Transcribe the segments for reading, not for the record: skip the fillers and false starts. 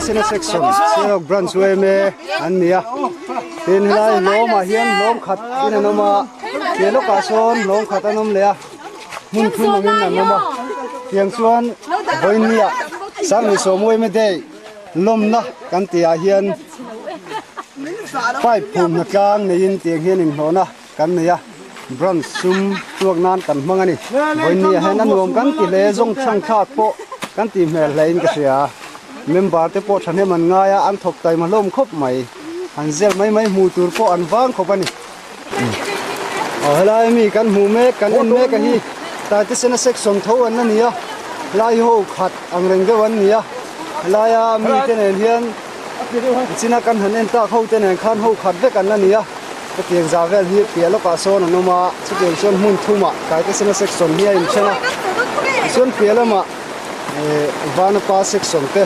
Sena section Sialhawk branch yma an ni a tin helai hlawmah hian hlawm khat in an awm a piah lawkah sawn hlawm khat an awm leh a hmun thum angin an awm a tiang chuan vawinia Sanghnisawm yma day lawmna kan tihah hian pipe phum hna tlang neiin tiang hian inhlawhna kan nei a branch sum tuak nan kan hmang a ni vawinia hian a nuam kan ti hle zawng chhang thlak pawh kan tih hmel hle in ka hria member te pawh thahnem an ngai a an thawk taima hlawm khawp mai an zel mai mai hmuh tur pawh an vang khawp a ni aw helai mi kan hmuh mek kan en mek a hi taitesena section tho an la ni a helai hi ho khat ang reng deuh an ni a helaia mite nen hian china kan han en tak ho te nen khan ho khat vek an la ni a. Hetiang zah vel hi piah lawkah sawn an awm a, chutiang chuan hmun thumah Taitesena section hi a inthen a, tichuan piah lamah eh Vanapa section te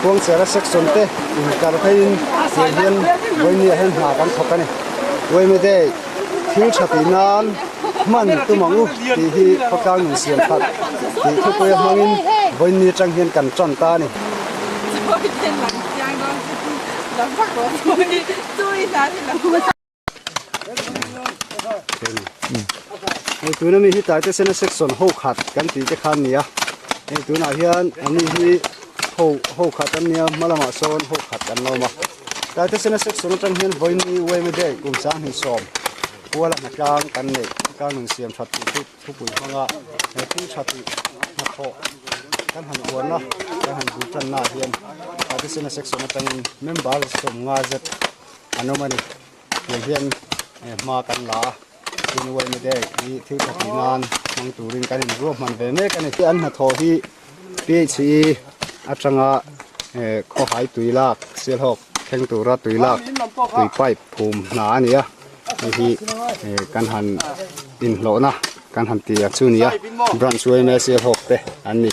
Khuangchera section te inkar pheiin tiang hian vawinia hian hna kan thawk a ni. Uaimedei thil tha tih nan hman tum ang u tih hi khawtlang nun siam that tih thupui a hmangin vawiin atang hian kan tan ta a ni. Hei tuna mi hi tlai te sena section ho khat kan tih te kha an ni a hei tunah hian an ni hi ho ho khat an nia hma lamah sawn ho khat an lo awm a tlai te sena section atang hian vawiin uaima day kum sanghnih sawm kuala hna tlang kan neih tlang nun siam that tih chu thupui hmanga he thil tha tih hnathawh kan han uarna kan han bul tanna ah hian Taitesena section atangin member sawmnga zet an awm a ni tiang hian hma kan la a tin uaina te hi thil tha tih nan hmang turin kan inruahman ve mek a ni an hnathawh hi PHE atanga khawhai tui lak Sialhawk thleng tura tui lak tui pipe phum hna a ni a. Hei hi kan han inhlawhna kan han ti ang chu nia branch yma Sialhawk te an ni.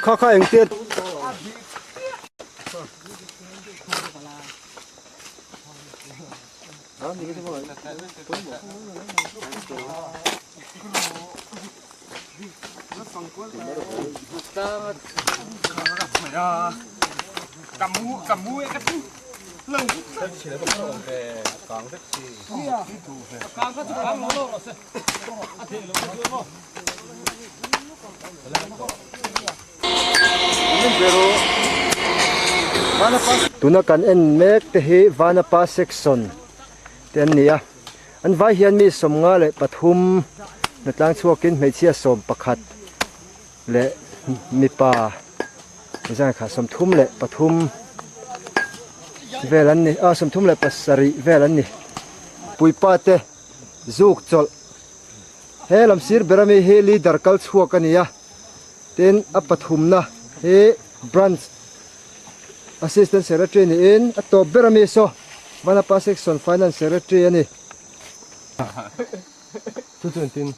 Kha kha engtiat. Tuna kan en mek te hi Vanapa section te an ni a an vai hian mi 53 hnatlang chhuakin hmeichhia 11 leh mipa zan kha 33 vel an ni a 37 vel an ni puipa te zuk chawlh he lam sir ber ami hi leader kal chhuak a ni a tin a pathumna hi branch Assistant Secretary niin a tawp ber ami saw Vanapa Section Finance Secretary a ni. Chu chu engtin?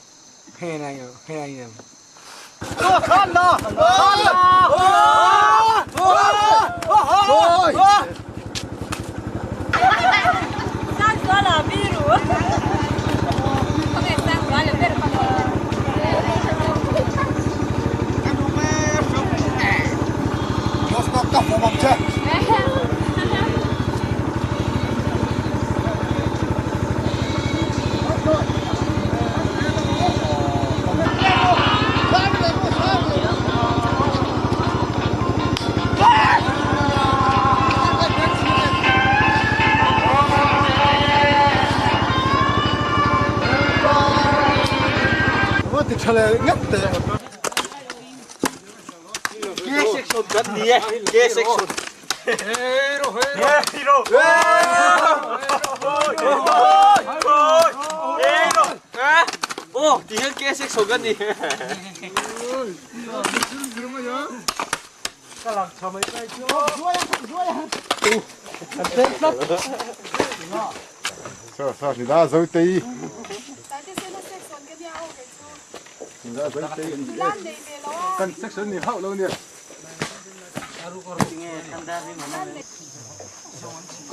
Kan section ni hauh lo nia.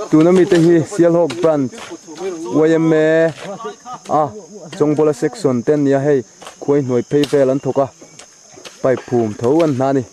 Tuna mite hi Sialhawk Branch yma a Chawngbawla section te an ni a hei khuai hnuai phei vel an thawk a pipe phum tho an hna a ni.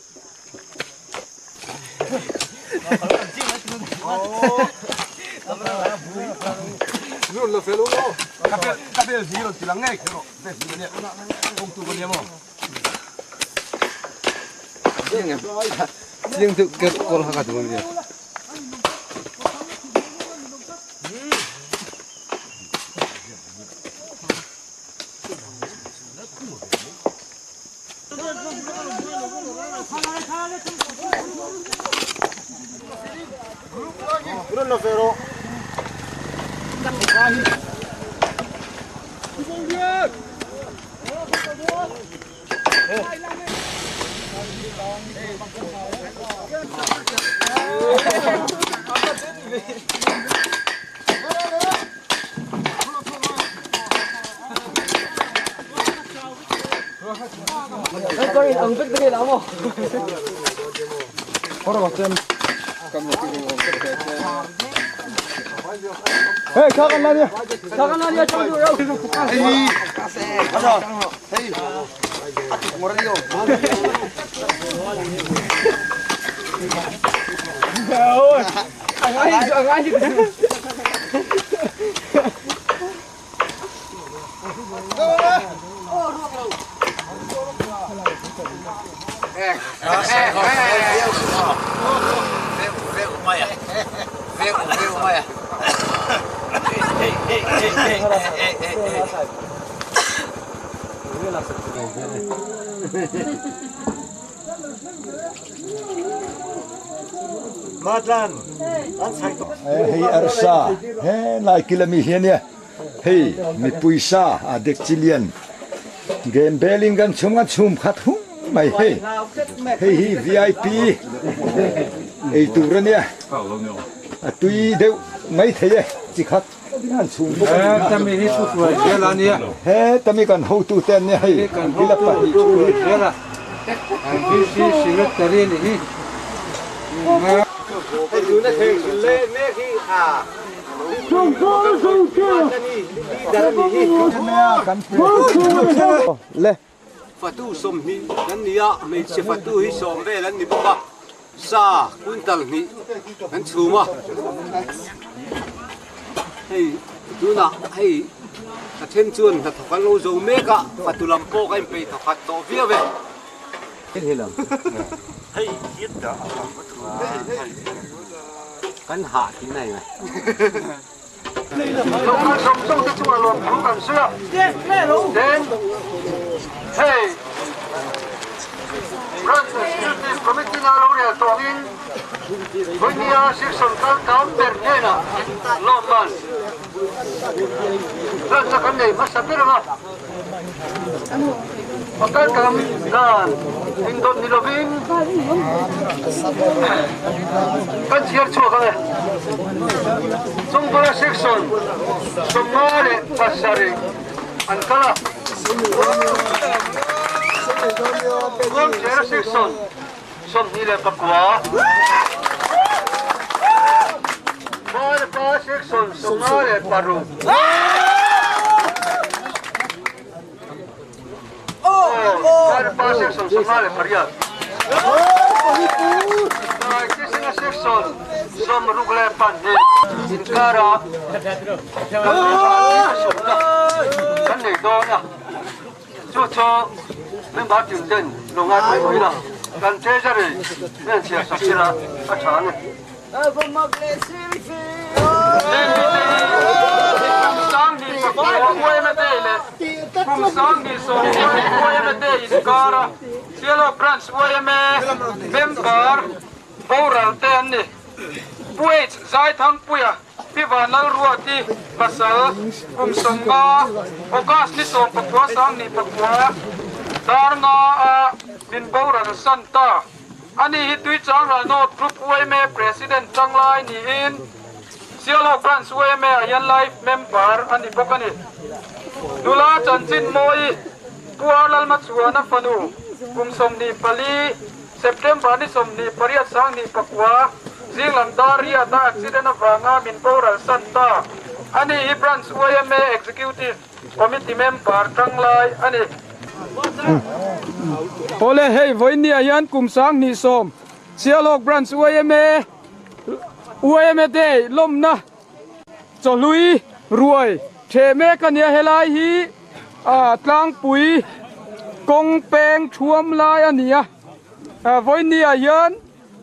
Hei arsa helai kil ami hi ania hei mipui sa a dek chi lian game belin kan chhung a chhum khat hung mai hei hei hi vip ei tur ania a tui deuh mai thei e chi khat an chhum bawk a ni he tami kan hotu te an nia hei kil a pahnih chu hi. Le. Fatu 20 kan ni a, hmeichhe fatu hi 10 vel an ni bawk a, sa quintal hnih kan chhum a, hei tunah hei a then chuan hnathawk an lo zo mek a, fatu lam pawh ka inpeih thawkhat tawh viau e. Kan hah tih na eng e. Local zawng zawng te chungah lawm thu kan sawi a, then hei Branch Executive Committee na lo rel tawngin vawinia section kal tam ber hnenah lawmman Branch a kan nei hmasa ber ang a. A kal tam dan indawt ni lovin kan chhiar chhuak ang e. Chungpala section 57 an kal a. Kawngchera section 29. Hmarpa section 56. Hmarpa section 58. Taikisinga section 62 inkara kan nei dawn a. Chu chu member tin ten lo ngai pawih pawih ila, kan treasury hian chhiar sak sila a tha ang e. Heng mite hi kum 29 yma te leh kum 29 yma te inkara Sialo Branch yma member boral te an ni. Pu H Zaithangpuia Pi Vanlalruati pasal kum 50 August ni 19 19 dar nga a min boral san ta. Ani hi Tuichang North Group yma President tanglai niin Sialhawk Branch yma ah hian Life Member a ni bawk a ni. Nula chanchin mawi. Pu Ar Lalmachhuana fanu kum 24 September ni 28 2009 zinglam dar riat a accident avanga min boral san ta a ni hi Branch yma Executive Committee member tanglai a ni. Awle hei vawiin ah hian kum 2010 Sialhawk Branch yma yma Day lawmna chawhlui ruai theh mek a nia helai hi tlangpui kawng peng thuam lai a ni a vawiin ah hian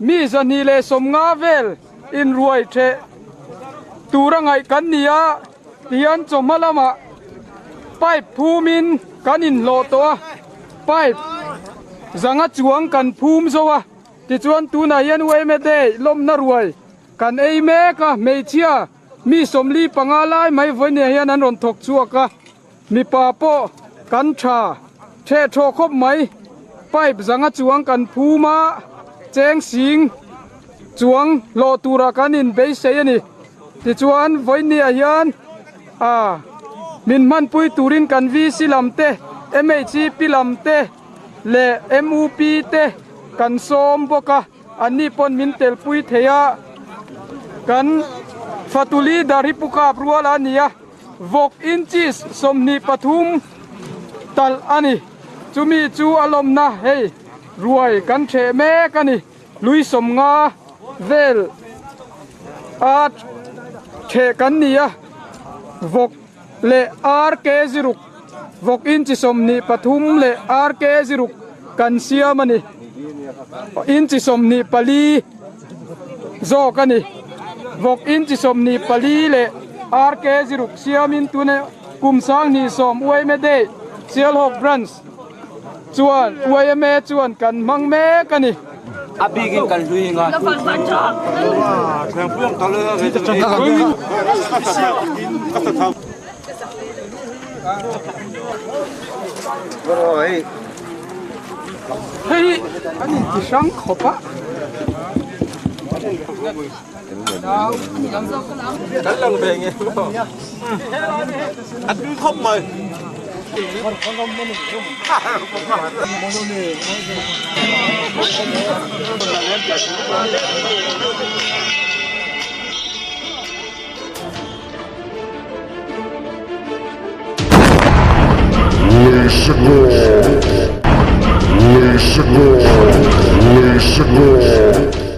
mi 250 vel in ruai theh tur a ngaih kan ni a tihian chawhma lamah pipe phumin kan inhlawh tawh a pipe zanga chuang kan phum zo a tichuan tunah hian yma day lawmna ruai kan ei mek a hmeichhia mi 45 lai mai vawiin ah hian an rawn thawk chhuak a mipa pawh kan tha theh thaw khawp mai pipe zanga chuang kan phum a cheng sing chuang hlawh turah kan in beisei a ni tichuan vawiin ah hian a min hmanpui turin kan VC lam te MHP lam te leh MUP te kan sawm bawk a an ni pawn min telpui thei a kan fatuli dar hi pukap rual a ni a vawk inches 23 tal a ni chumi chu a lawmna hei ruai kan theh mek a ni lui 50 vel a theh kan ni a vawk leh RK ziruk vawk inchi 23 leh RK ziruk kan siam a ni inchi 24 zawk a ni vawk inchi 24 leh RK ziruk siamin tuna kum 2010 YMA Day Sialhawk Branch chuan YMA chuan kan hmang mek a ni. A bikin kan hlui nga. Hei an inti hrang khawp a. Kan lang ve nge maw. A tui khawp mai. Lei Lei Lei.